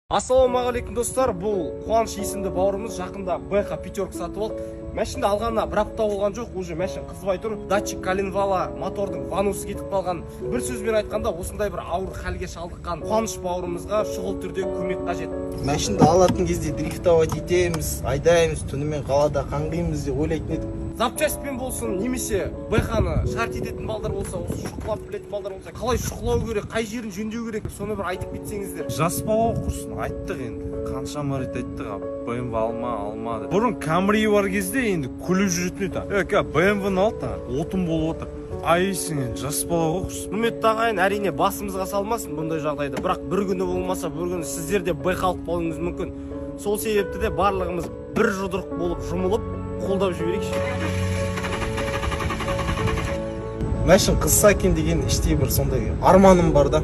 Ассалаумағалейкум, достар! Бұл Қуаныш есімді бауырымыз жақында БХ пятерка сатып алды. Машина алғанына бір апта болған жоқ, уже машина қызбай тұр. Датчик коленвала, мотордың ванусы кетіп қалған. Бір сөзбен айтқанда, осындай бір ауыр халге шалдыққан Қуаныш бауырымызға шұғыл түрде көмек қажет. Машинді алатын кезде дрифтовать етеміз, айдаймыз, түнімен қалада қаңғимыз деп ойлайтын едік. Запчастьпен болсын немесе БХ-ны шарт ететін балдар болса, осы шұқылап білетін балдар болса, қалай шұқылау керек, қай жерін жөндеу керек, соны бір айтып кетсеңіздер. Жас бала құрсын, айттық енді, қаншама рет айттық, а БМВ алма, алма деп. Бұрын Камри бар кезде енді күліп жүретін еді. Е, БМВ-ны алды, отын болып отыр. Айсың, енді жас бала ғой құрсын. Құрметті ағайын, әрине, басымызға салмасын бұндай жағдайды, бірақ бір күні болмаса бір күні сіздер де БХ алып қалуыңыз мүмкін. Сол себепті де барлығымыз бір жұдырық болып жұмылып, қолдап жіберейікші. Машин қызса екен деген іштей бір сондай арманым бар да.